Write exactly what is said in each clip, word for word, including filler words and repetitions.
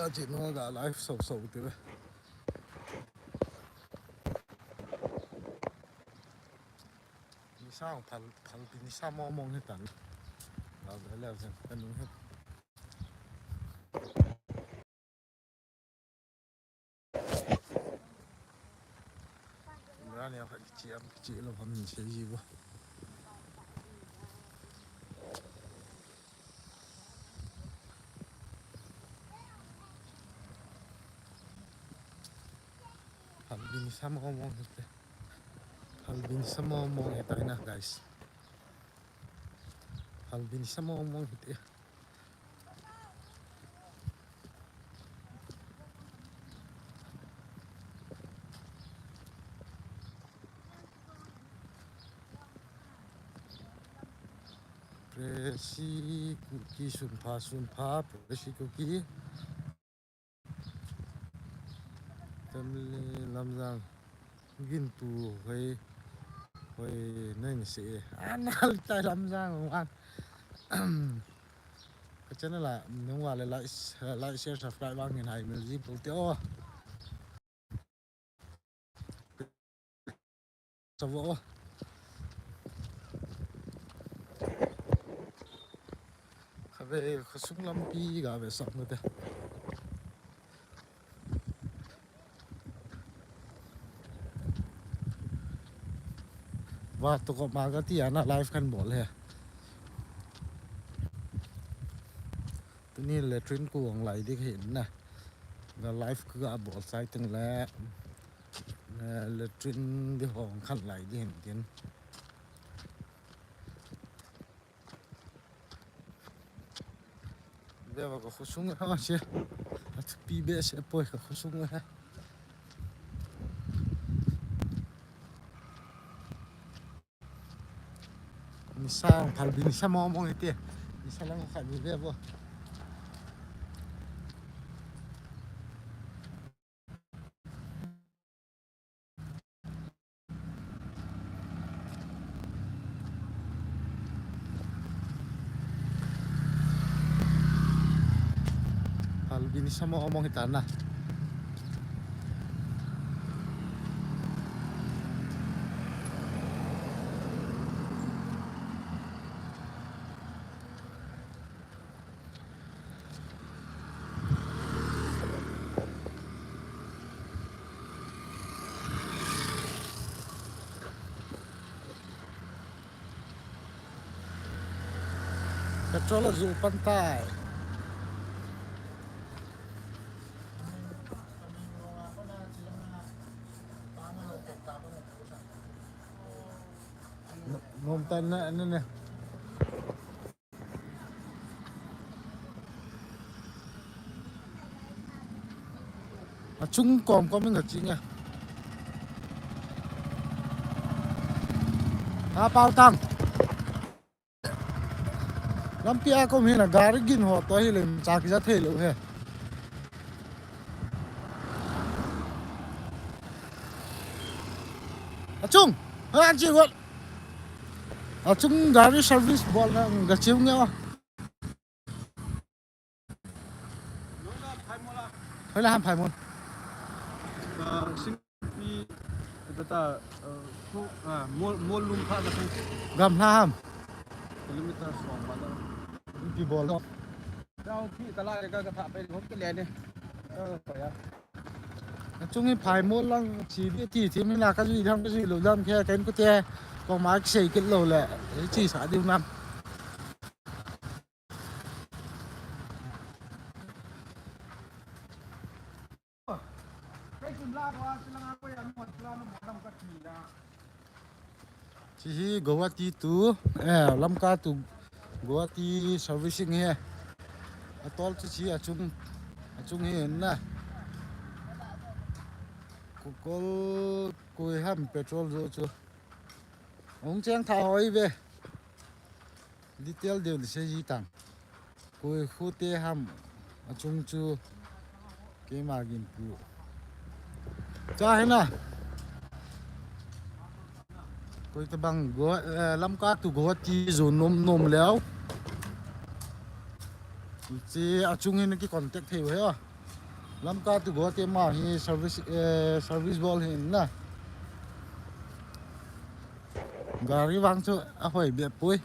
Aji no ga live so so te ve. Nisa phal phal pi nisa mo mo he tan. Ga ga le zen kan he. Rani a kichi am kichi lo ham ni se ji bo. Halbin samo mo hite. Halbin samo mo hita na guys. Halbin samo mo hite. Presi Kuki sunpha sunpha Presi Kuki. Family Lamjang. Gintu hoi hoi nai ni se. Anal tai Lamjang wan. Ka channel a nung wa le like, like, share, subscribe vang in hai mil ji pu te o. Savo. Kave khosung lampi ga ve sang te. Va to ko ma ga ti ana live kan bol he. Tuni latrine ku ang lai dik hin na. Ga live ka ga bol sai teng le. Eh, latrine di hong khan lai di hin tin. Ve va ka khosung ha che. Athupi be se poi ka khosung ha. Nisa, phalbi nisa mo mo ite. Nisa lang kha bi ve bo. Phalbi nisa mo mo hita na. Petrol a ju pan tai. Nom tan na, na, na. Achung kom kom in kaching e. A pau tang. Lampi a kom hin a gari gin ho to hi lem cha kija thei lou he. Achung. Ha, an chi got. Achung gari service bol na ga chiu nge. Hoila ham phaimol. Singpi beta mol mol lum pha ka. Gamla ham. Kilometer som ba da. Pi bol. Dau phi kala ka ka tha pe hom ke le ne. Achung hi phaimol lang chi bi ti ti mi la ka jui dam ka jui lou dam khe ken ku te. Ko ma sei kit lou le. Chi sa diu nam. Chi hi Guwahati to, eh, Lamka to Guwahati servicing hi. Atol chu chi achung, achung hi na. Ko, ko, koi ham petrol jo chu. Hung cheng tha hoi ve. Detail deu ni sei ji tang. Koi khu te ham achung chu keima gin pu. Cha hena. Koi tabang go, eh, Lamka to Guwahati jo nom nom leu. Chi achung hin ki contact thei u he o. Lamka to Guwahati ma hi service, eh, service bol hi na. Gari vang chu ahoi beh poi.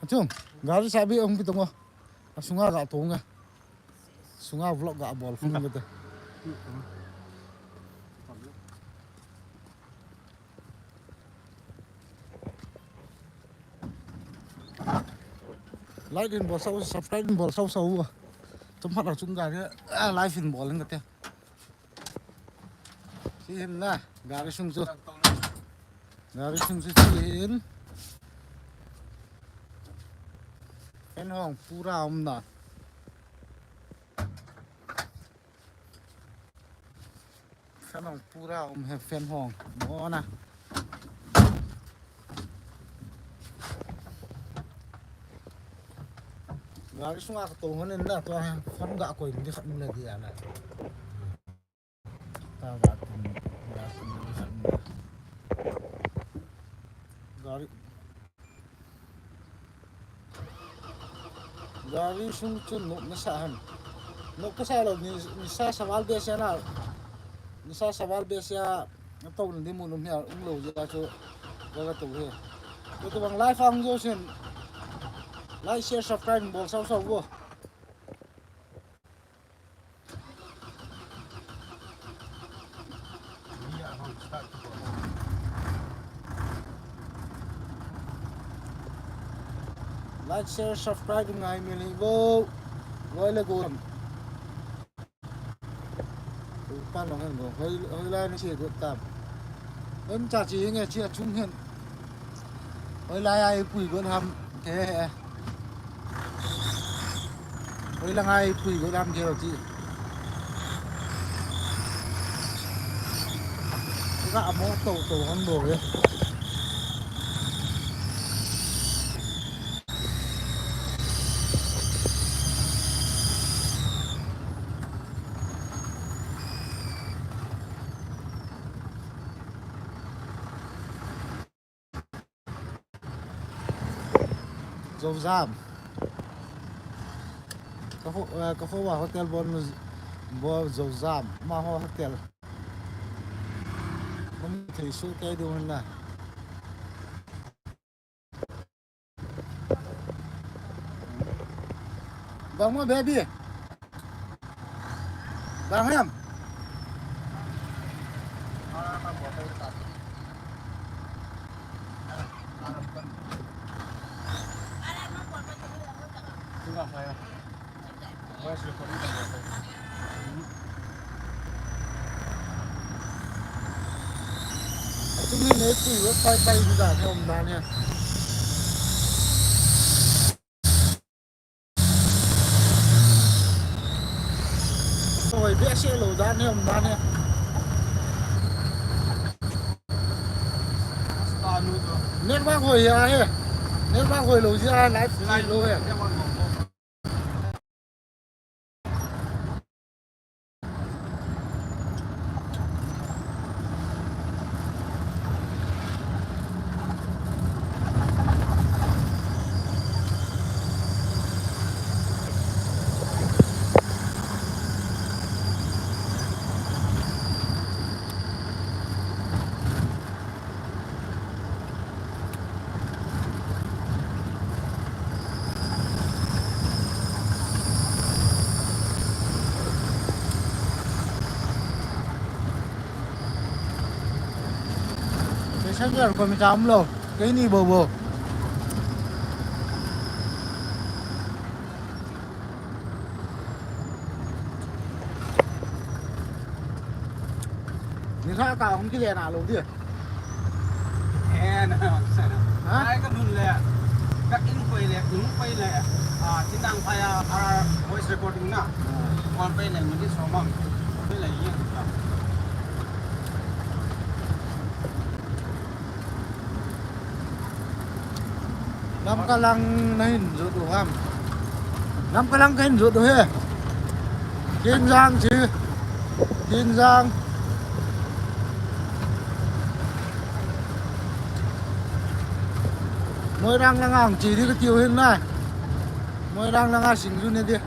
Achung, gari sabi ong pitong o. Asunga ga tonga. Sunga vlog ga bol phung ga ta. Like in bol sao, subscribe in bol sao sao. Tum phat achung gari, ah, live in bol ga ta. Chi hin na, gari sung chu. Gari sung chu chi hin. Fan hong pura um na. Fan hong pura um he fan hong. Mo na. Gari sunga ka to hon in na to he fan ga koi ni khat mu le dia na. Ta ga tin, ga tin, ga tin. Gari, gari sung chu nop na sa ham. Nop ka sa lou, ni, nisa saval behseh na. Nisa saval behseh a, na to na di mu num hia, um lou jeh a chu, ga ga to he. Ko to bang live ang jo sin. Like, share, subscribe, bol sao sao vo. Like, share, subscribe ngai mi ni bo. Loi le go. Upa nong hen go. Hoi, hoi lai ni che go tam. Em cha chi nge chi achung hen. Hoi lai ai pui go ham. Ke he. Hoi lang ai pui go lam keo chi. Ka amo to to hon bo e. Zozam. Ka ho, eh, ka ho wa hotel bon, bon Zozam. Ma ho hotel. Mun thei su te du na. Bang mo, baby. Bang ham. Tumi ne pui wo pai pai ni da ne om na ne. Hoi behseh lou dan hi um dan hi. Network hoi a hi. Network hoi lou jeh a live feed lou hi. Passenger ko mi tam lo, keini bobo. Ni sa ka hung kile na lo dia. Eh, na, sa na. Ha? Ai ka nun le. Ka in koi le, nun koi le. Ah, tin dang pa ya, ah, voice recording na. Ah. Wan pa le, mun di so mang. Koi le ye. Lamka lang na hin jot u ham. Lamka lang ka hin jot u he. Kinjang chi. Kinjang. Moirang langa ang che di katiu hin na. Moirang langa singju ne di.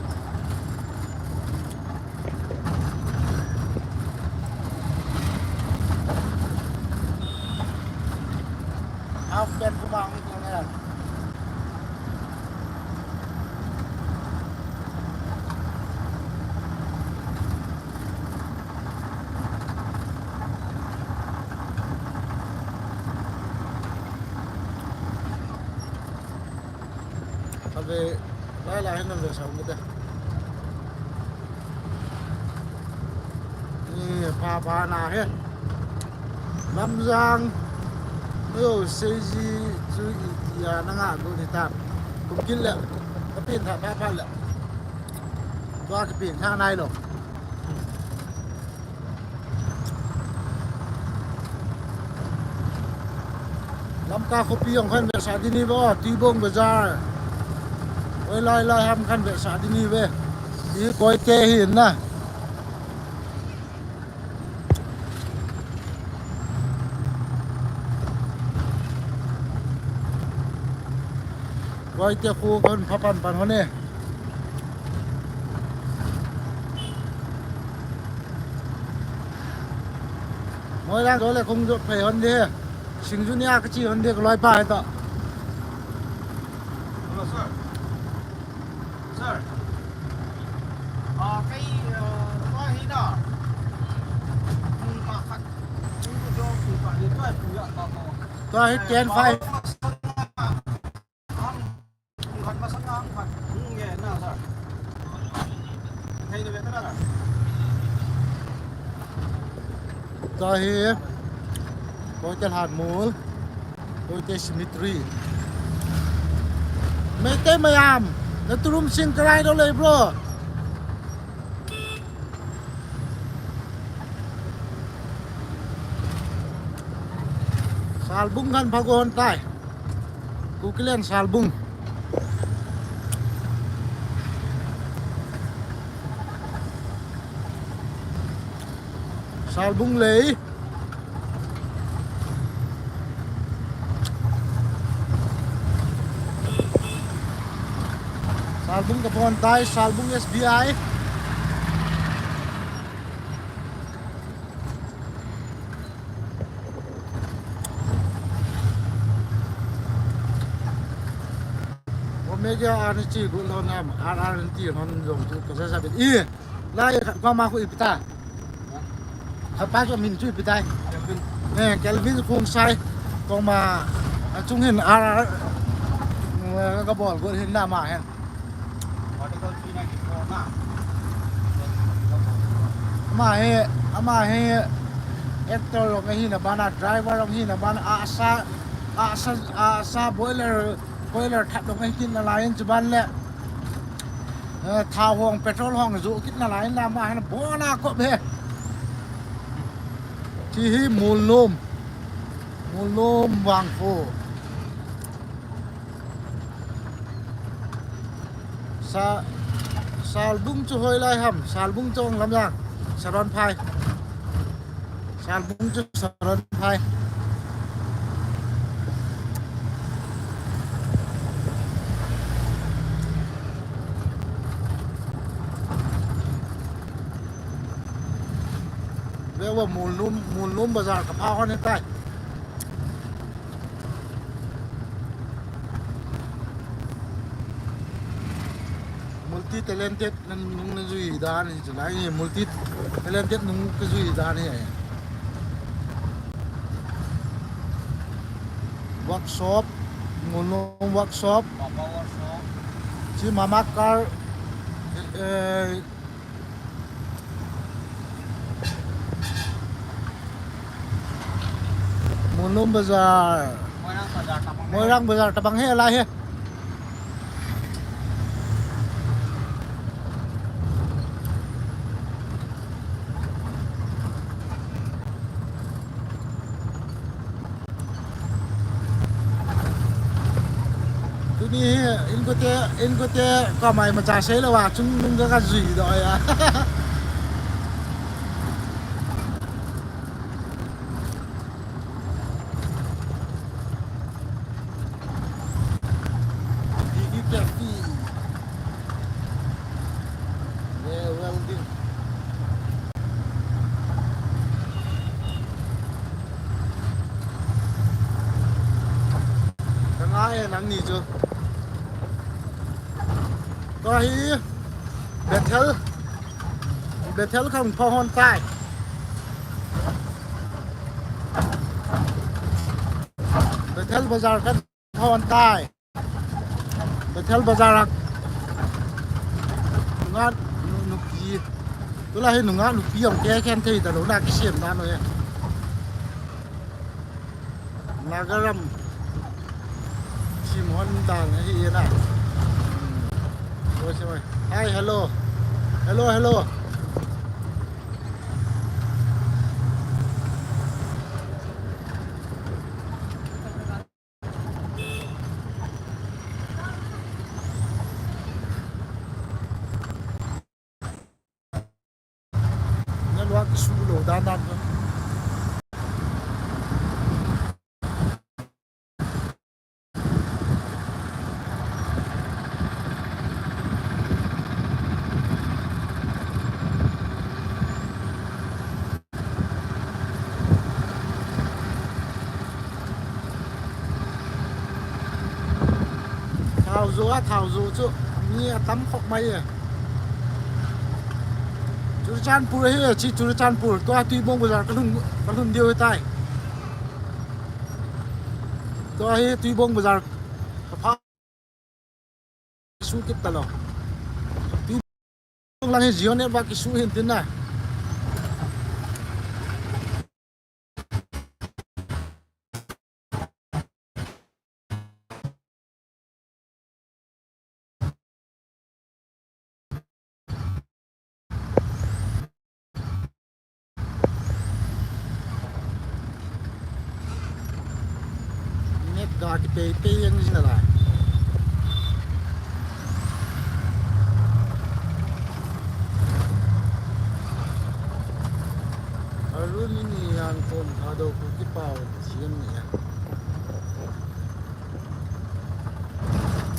Half pant kuma ang ito na yan. Ave, lai lai hin ve sao ni te. Ni pha pha na he. Lamjang. Yo, seiji chu i, i a na nga go ni ta. Kum kin le. Ka pin tha pha pha le. Tua ka pin tha nai lo. Lamka khopi jong khan vetsah ding hi ve, o, Tuibong Bazar. Oi, lai lai ham khan vetsah ding hi ve. Hi Koite hi na. Koite khu khan pha pan pan hon e. Moirang jo le kong jo phei hon de. Singju nia ka chi hon de ka loi pa he to. Hello, sir. Sir. Ah, kei, ah, tua hi na. Kum pa khat. Kum jo kum pa ni tua kum ya pa pa. Tua hi ten five. Tua hi Koite Lhanmol, Koite Cemetery. Meitei mayam, naturum sing karai do lei bro. Salbung khan pha go hon tai. Kukiland Salbung. Salbung lei. Salbung ka pha hon tai, Salbung S B I. Omega ani chi gu lo nam, R R N T hon jong chu ka sa sa bit. I, lai khat pa ma khu ipi ta. Khat pa chu min chu ipi tai. Eh, Kelvin Khongsai. Kong ma, a chung hin R R, eh, ka bol gu hin na ma hin. Ama hi, ama hi actor jong ahi na bana, driver jong ahi na bana, asa, asa, asa boiler, boiler that jong ahi kit na lai in chuban le. Eh, thao hong, petrol hong ju kit na lai in la ama hi na bona ko be. Chi hi Mulnom. Mulnom Vangphu. Sa, Salbung chu hoilai ham, Salbung chu ong lam jang, Saron phai. Salbung chu Saron phai. Ve uva Mulnom, Mulnom bazar ka pha hon hitai. Multi talented na nung na jui dan hi chu lai hi, multi talented nung ka jui dan hi. Workshop, Mulnom workshop. Papa workshop. Chi mama car, eh, Mulnom bazar. Moirang bazar tabang. Moirang bazar tabang hi lai hi. Tuni hi, inkote, inkote, ka mai macha sei lou a, chung nung ka ka jui do ya. ni chu. Tua hi Bethel, Bethel kang pha hon tai. Bethel bazar kang pha hon tai. Bethel bazar a nungah nu-, nupi. Tulai hi nungah nupi jong kikhen thei talou na kisem dan u hi. Naga ram thim hon dan ahi na. Hmm. Oi, se oi. Hi, hello. Hello, hello. Network issue lou dan dan. Thao jo a, thao jo chu mi atam khop mai e. Churachandpur ahi e, chi Churachandpur. Tua Tuibong bazar kalhun, kalhun diu ahitai. Tua hi Tuibong bazar kapha. Su kit talou. Tuibong lang hi Jio Network kisu hin tin na. Net ga kipei pei jeng jin nalai. Arun ini yang kom ado ku kipau jin ni ya.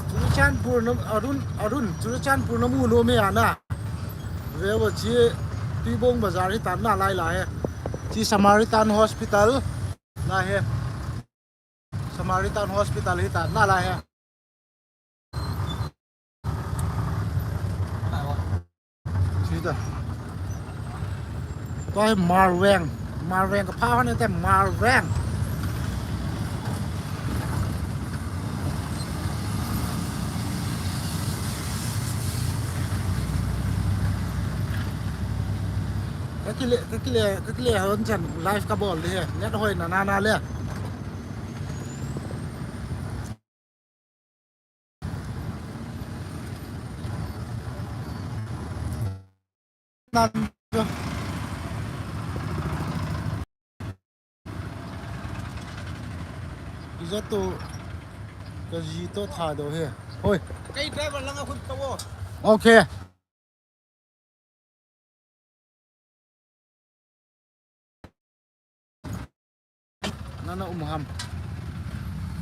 Churachandpur na, Arun, Arun, Churachandpur namu nom e ana. Ve vo chi Tuibong bazar hi tan nalai lai e. Chi Samaritan Hospital lai e. Samaritan Hospital hi tan nalai e. Sita. Tua hi Marveng. Marveng kapha hon e te Marveng. Kakile, kakile, kakile hon chan live kabol di he. Net hoi na na na le. Iza to kaji to tha do he. Hoi. Kei driver langa khun to. Okay. Nana um ham.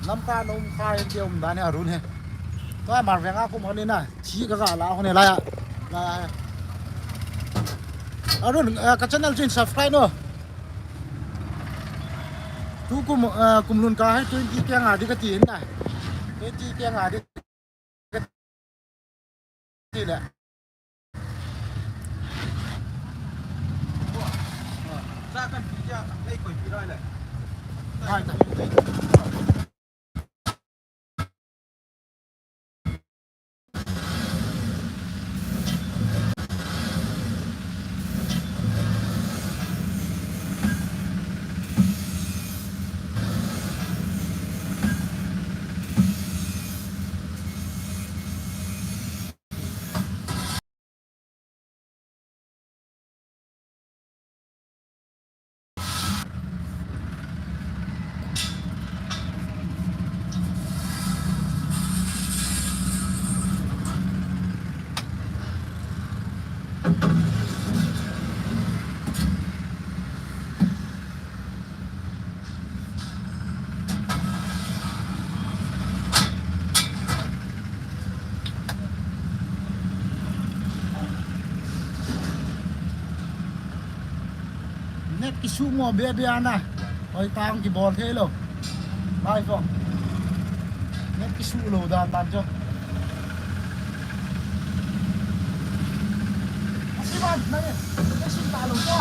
Lamka na um kha in dia um dan he Arun he. Tua Marveng a kum hon e na. Thi ka ga la hon e la ya. La ya he. Arun, eh, ka channel join subscribe no. Tu kum, eh, kum lhun ka hai twenty keng a di kati in na. Twenty keng a di. Ti le. Sa kan pi ja, ei koi pi rai le. Hai ta. Net kisu mo be be ana. Hoi tang kibol thei lou. Bye phone. Net kisu lou dan dan chu. Asi man, nang e. Net kisu ta lou chu.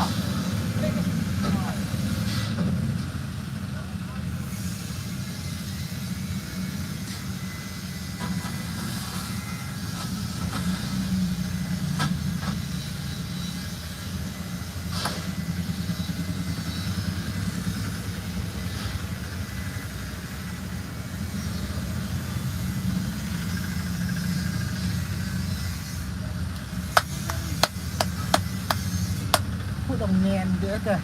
Khut dong ngen de te.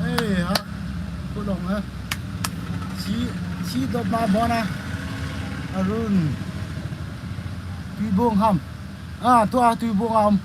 Ei ha, ko long ha. Si, si dop ma bon a. Arun. Tuibong ham. A, tua Tuibong ham.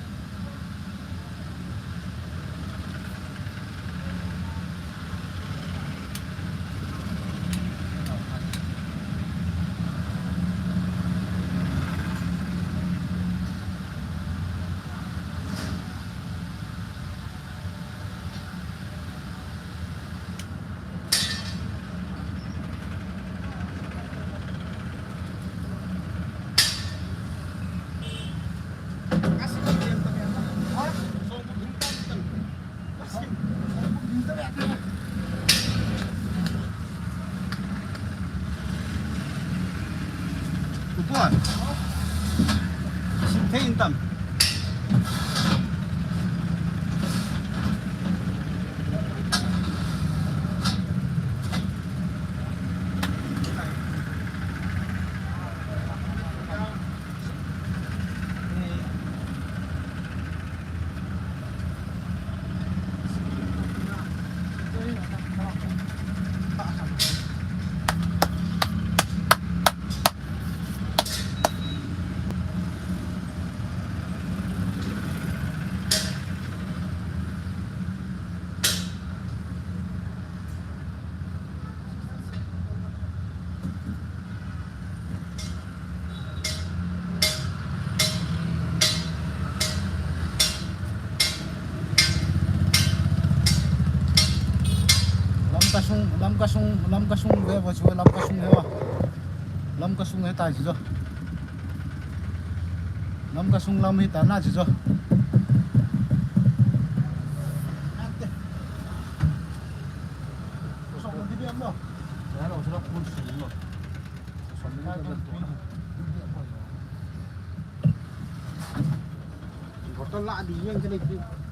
Tupo. Sim thei in tam. Lamka sung, Lamka sung, Lamka sung ve vo chu, Lamka sung ve vo. Lamka sung he ta chu jo. Lamka sung lam hi ta na chu jo. Bottle la di yang kene.